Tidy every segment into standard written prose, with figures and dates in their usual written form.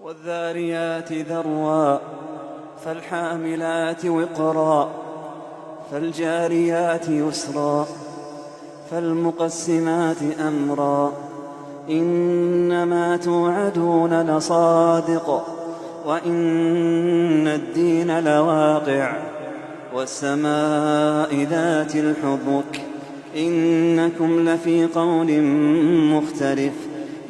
والذاريات ذروا فالحاملات وقرا فالجاريات يسرا فالمقسمات أمرا إنما توعدون لصادق وإن الدين لواقع والسماء ذات الحبك إنكم لفي قول مختلف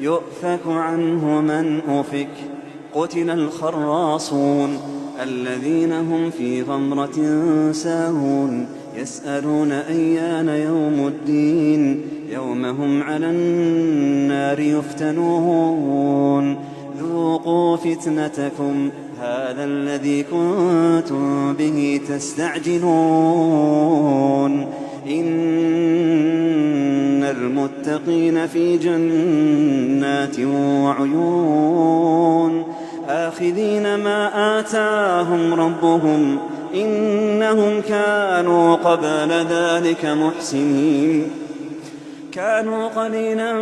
يؤفك عنه من أفك قتل الخراصون الذين هم في غمرة ساهون يسألون أيان يوم الدين يوم هم على النار يفتنون ذوقوا فتنتكم هذا الذي كنتم به تستعجلون إن المتقين في جنات وعيون آخذين ما آتاهم ربهم إنهم كانوا قبل ذلك محسنين كانوا قليلا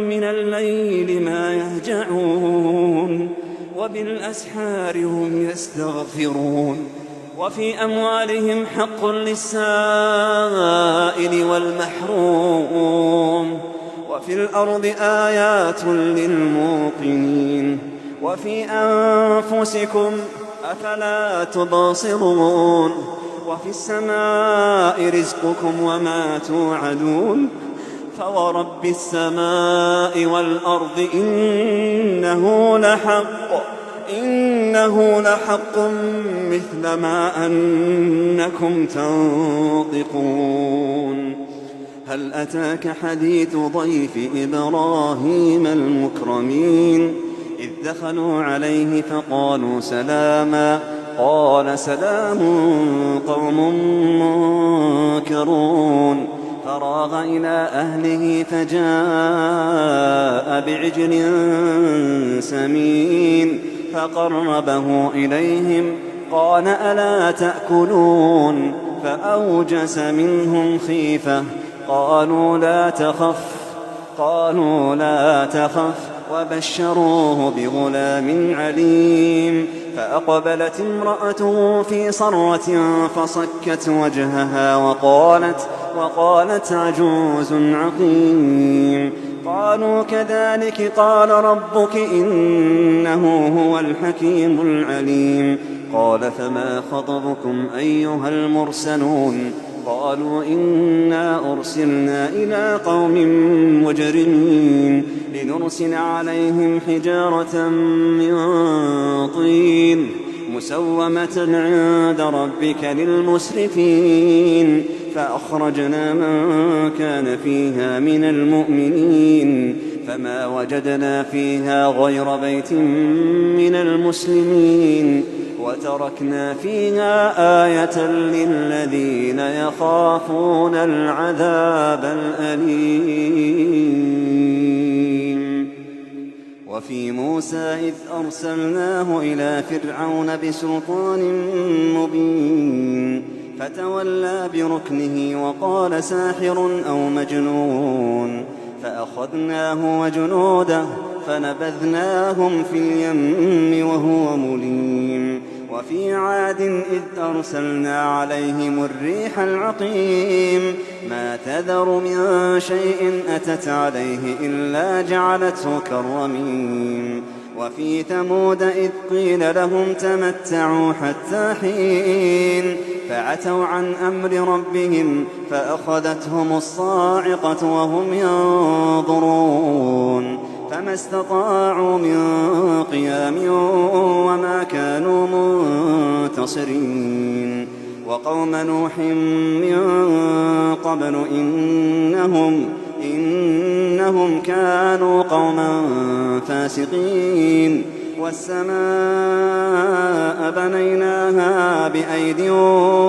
من الليل ما يهجعون وبالأسحار هم يستغفرون وفي أموالهم حق للسائل والمحروم وفي الأرض آيات للموقنين وفي أنفسكم أفلا تبصرون وفي السماء رزقكم وما توعدون فورب السماء والأرض إنه لحق مثل ما أنكم تنطقون هل أتاك حديث ضيف إبراهيم المكرمين إذ دخلوا عليه فقالوا سلاما قال سلام قوم منكرون فراغ إلى أهله فجاء بعجل سمين فقربه إليهم قال ألا تأكلون فأوجس منهم خيفة قالوا لا تخف وبشروه بغلام عليم فأقبلت امرأته في صرة فصكت وجهها وقالت عجوز عقيم قالوا كذلك قال ربك إنه هو الحكيم العليم قال فما خطبكم أيها المرسلون قالوا إنا أرسلنا إلى قوم مجرمين لنرسل عليهم حجارة من طين مسومة عند ربك للمسرفين فأخرجنا من كان فيها من المؤمنين فما وجدنا فيها غير بيت من المسلمين وتركنا فيها آية للذين يخافون العذاب الأليم وفي موسى إذ أرسلناه إلى فرعون بسلطان مبين فتولى بركنه وقال ساحر أو مجنون فأخذناه وجنوده فنبذناهم في اليم وهو مليم وفي عاد إذ أرسلنا عليهم الريح العقيم ما تذر من شيء أتت عليه إلا جعلته كالرميم وفي ثمود إذ قيل لهم تمتعوا حتى حين فعتوا عن أمر ربهم فأخذتهم الصاعقة وهم ينظرون فما استطاعوا من قيام وما كانوا منتصرين وقوم نوح من قبل إنهم كانوا قوما فاسقين والسماء بنيناها بأيد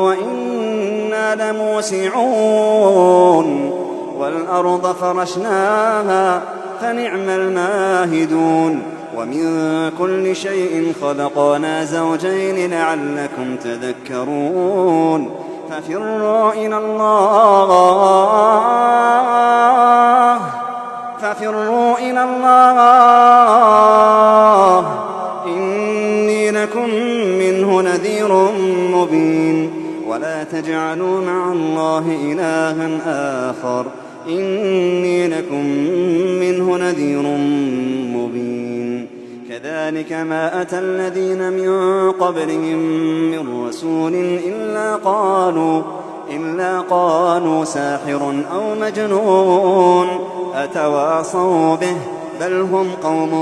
وإنا لموسعون والأرض فرشناها فنعم الماهدون ومن كل شيء خلقنا زوجين لعلكم تذكرون ففروا إلى الله تجعلوا مع الله إلها آخر إني لكم منه نذير مبين. كذلك ما أتى الذين من قبلهم من رسول إلا قالوا ساحر أو مجنون أتواصوا به بل هم قوم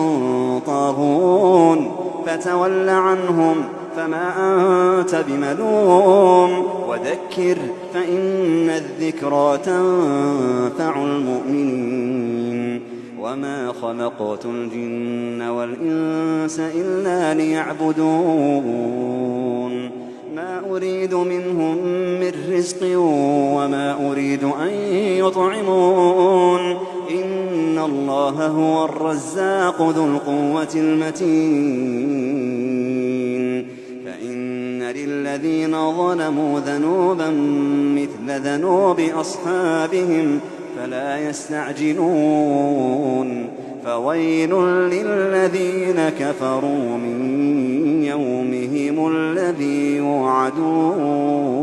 طاغون. فتول عنهم فما أنت بملوم وذكر فإن الذكرى تنفع المؤمنين. وما خلقت الجن والإنس إلا ليعبدون ما أريد منهم من رزق وما أريد أن يطعمون إن الله هو الرزاق ذو القوة المتين. فإن للذين ظلموا ذنوبا مثل ذنوب أصحابهم فلا يستعجلون. فويل للذين كفروا من يومهم الذي يوعدون.